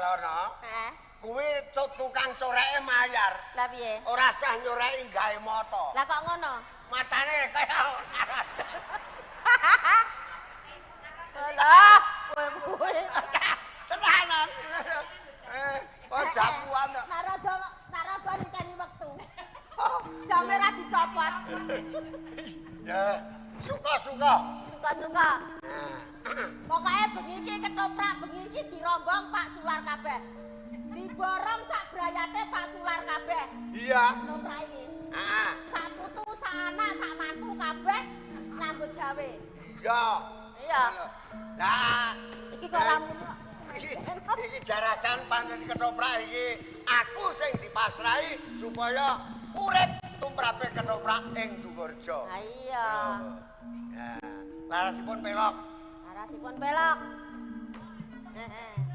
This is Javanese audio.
celana. Heeh. Kuwi tukang coreke mayar. Lah piye? Ora sah nyoreki gawe mata. Lah kok ngono? Matane kaya Lah, kowe kuwi. Tenanan. Oh dapuan. Nak rada niteni wektu. Jame ra dicopot. Ya, suka-suka. Suka-suka. Nah, Pokoke bengi iki ketoprak bengi iki dirombong Pak Sular kabeh. Diborong sak brayate Pak Sular kabeh. Iya. Ketoprak iki. Heeh. Sak putu, sak anak, sak mantu kabeh nyambut gawe. Iya. Iya. Lah, Iki kok ra muni kok. Iki jarakan pancen ketoprak iki aku sing dipasrahi supaya urip tumrape ketoprak ing Dukurjo. Ha iya. Nah, larasipun pelok. Larasipun pelok. Heeh.